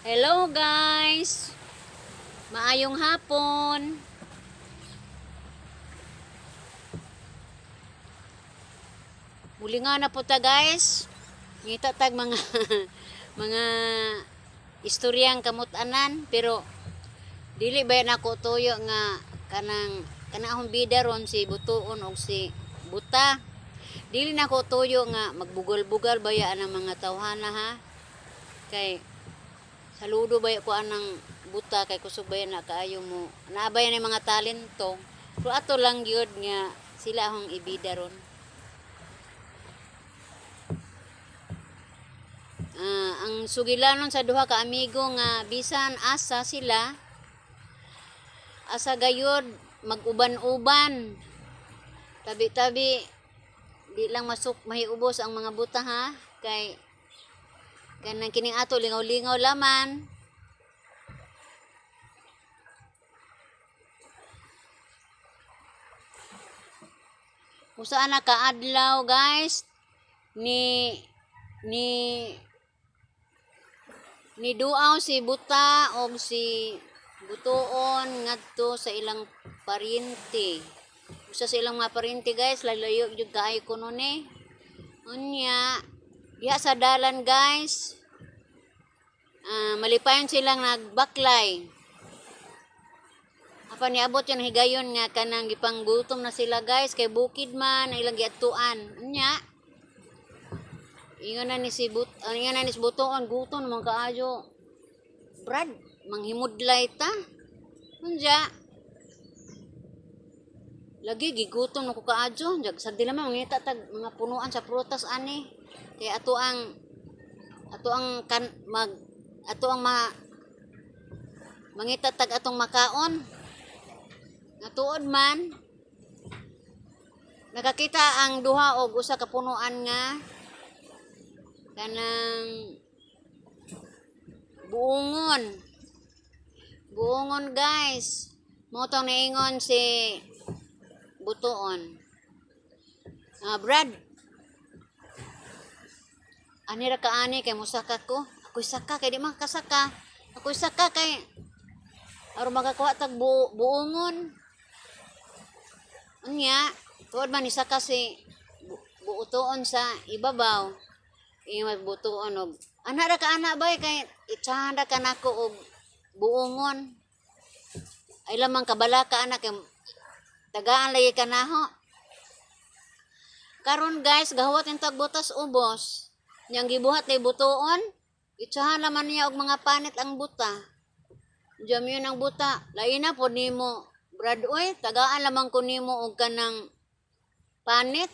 Hello guys. Maayong hapon. Muli nga na po ta, guys. Ngita tag mga mga istoryang kamut-anan, pero dili ba nako tuyo nga kanang kana akong bida ron, si Butuon og si Buta. Dili nako tuyo nga magbugal-bugal baya ang mga tawhana ha. Kay saludo baya ko anang Buta kay kusog baya na kaayo mo. Naabay na mga talento. Pero ato lang gyud nga sila akong ibida ron. Ang sugilanon sa duha ka amigo nga bisan asa sila, asa gayod mag-uban-uban. Tabi-tabi di lang masuk mahiubos ang mga buta ha, kay kanang kining ato lingaw-lingaw laman. Usa na kaadlaw guys, ni ni ni duaw si Buta og si Butuon ngadto sa ilang paryente. Usa sa ilang mga paryente guys, lalayo jud kaayo kuno ni. Unya, diha sa dalan guys, malipayon silang nagbaklay. Apan niabot yung higayon nga kanang gipanggutom na sila guys, kay bukid man ang ilang giadtuan. Unya, ingon na ni si Butuon, "Gutom naman kaayo. Brad, manghimudlay ta." Unya, "Lagi gigutom na ko kaadyo. Jag sa di naman mangita tag mga punuan sa prutas ani. Kay ato ang kan mag ato ang ma mangita tag atong makaon." Natuod man nakakita ang duha og usa ka punuan nga kanang buongon. Buongon guys. Mao tong niingon si Butuon. "Ah, Brad. Ani ra ka ani kay musaka ko. Ako'y saka kay di man kasaka. Ako'y saka kay aron makakuha tag buongon." Unya, tuod man nisaka si buutoon sa ibabaw. Ingon Butuon og, "Ana ra ka ana bay kay itsahan ra ka nako og buongon. Ay lamang kabalaka ana kay tagaan lagi ka naho." Karon guys, gahuwat yung tagbutas ubos. Niyang gibuhat ni Butuon, itsahan naman niya og mga panit ang buta. Diyan yun ang buta. "Lain na po nimo, Brad oy, tagaan lamang ko nimo og kanang panit.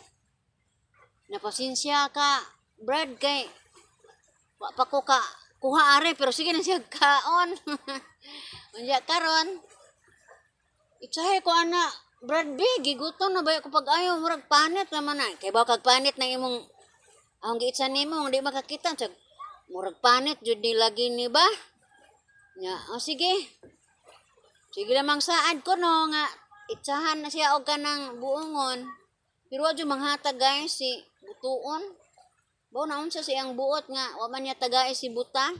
Napasensya ka, Brad, kay wa pa ko ka kuha are, pero sige na siya kaon." Unya karon, "Itsahe ko ana, Brad B, gigutom na ba ko pag ayaw, murag panit naman na. Kay ba kag panit ng imong ang giitsa nimo, di makakita, sag, murag panit jud ni lagi ni ba?" Nya, "Oh, sige. Sige lamang saad ko no nga itsahan na siya og kanang buongon." Pero wa jud manghatag guys si Butuon. Bao na unsa siyang buot nga wa man niya tagay si Buta.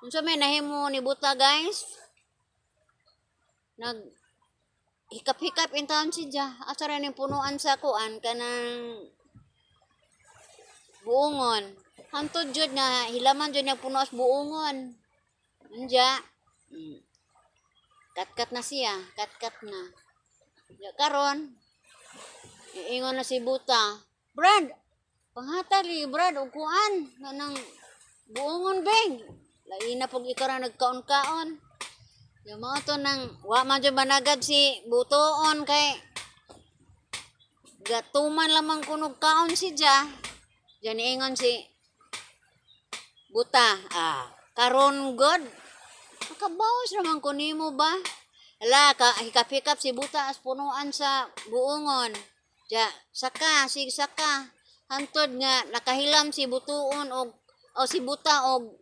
Unsa may nahimo ni Buta guys? Nag hikap-hikap in taon si Ja. Asa ra ning punuan sa kuan kanang buongon. Hantod jud nga hilaman jud niya puno sa buongon. Anja. Katkat na siya, katkat na. Ya karon, iingon na si Buta, "Brad, panghatag li Brad og kuan kanang buongon beng. Lain na pug ikaw ra nagkaon-kaon." Yung mga to nang wa man jud managad si Butuon kay gatuman lamang kunog kaon si Ja. Diyan niingon si Buta, "Ah, karon god, makabawas naman ko nimo ba?" Ala, ka, hikap-hikap si Buta as punuan sa buongon. Ja, saka, sig saka. Hantod nga nakahilam si Butuon og o si Buta og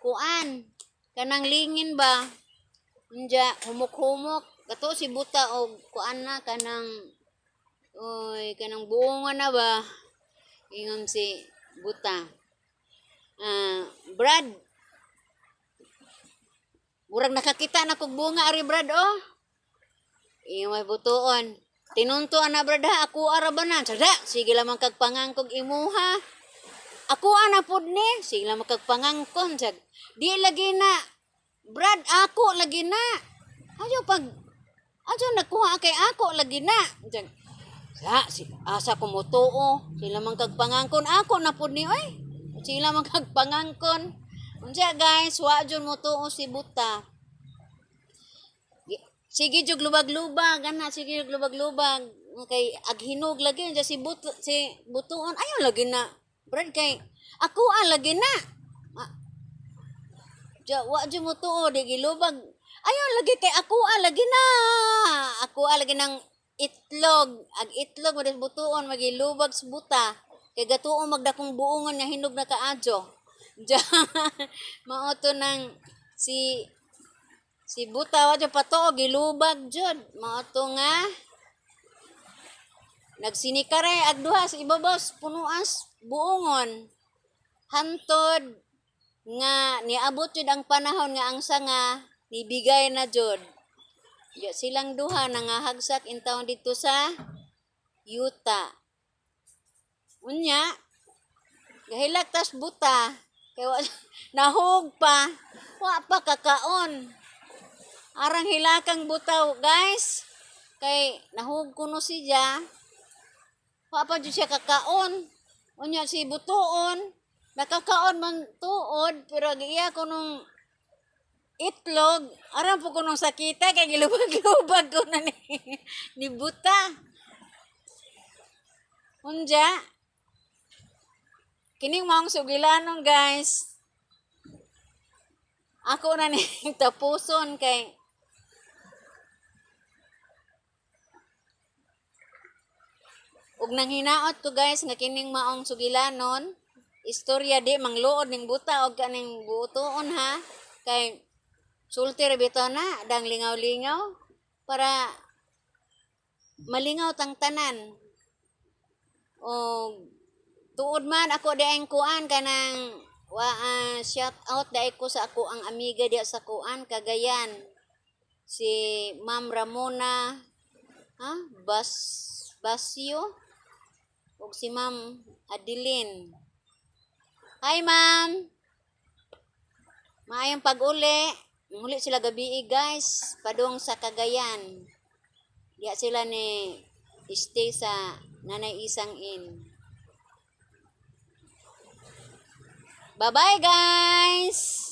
kuan. Kanang lingin ba? Unja, humok-humok. Kato si Buta og kuan na kanang, oy, kanang buongon na ba? Ingon si Buta, "Ah, Brad, Murag nakakita na kog bunga ari, Brad, oh. Iyo may butuon. Tinunto ana, Brad, ha, ako ara ba na? Sada, sige lamang kag pangangkog imuha. Ako ana pud ni, sige lamang kag pangangkon jag. Di lagi na. Brad, ako lagi na. Ayo pag ayo nakuha kay ako lagi na. Jag. Sa si asa ko motuo, sila man kag pangangkon ako na pud ni oy. Sila man kag pangangkon. Unsa guys, wa jud motuo si buta. Sige jug lubag-lubag ana, sige jug lubag-lubag kay aghinog lagi unsa si but si butuon ayo lagi na. Brad, kay ako ah lagi na. Ah, ja, wa jud mo tuo di gilubag. Ayo lagi kay ako ah lagi na. Ako ah lagi ng itlog. Ag itlog mo butuon magilubag sa buta. Kay gatuo magdakong buongon nga hinog na kaadyo. Ja, mao to nang si si buta wa jud patuo, gilubag jud. Mao to nga nagsinikare ag duha sa ibabaw sa punuas buongon. Hantod nga niabot jud ang panahon nga ang sanga nibigay na jud. Ya, silang duha nangahagsak intawon dito sa yuta. Unya, gahilak tas buta kay wa, nahug pa, wa pa kakaon. Arang hilakang butaw, guys. Kay nahug kuno siya. Wa pa jud siya kakaon. Unya si butuon, nakakaon man tuod pero giya ko nung itlog, aram po ko nung sakita kay gilubag-lubag ko na ni buta. Unja, kining maong sugilanon, guys. Ako na ni tapuson kay ug nang hinaot ko, guys, nga kining maong sugilanon istorya di mangluod ning buta og kaning butuon ha, kay sulti ra bitaw na dang lingaw-lingaw para malingaw tang tanan. Og tuod man ako di ang kuan kanang wa, shout out dai ko sa ako ang amiga diya sa kuan Cagayan, si Ma'am Ramona ha Bas Basio ug si Ma'am Adeline. Hi, Ma'am. Maayong pag-uli. Muli sila gabi, guys, padung sa Cagayan. Diya sila ni stay sa Nanay Isang Inn. Bye-bye, guys.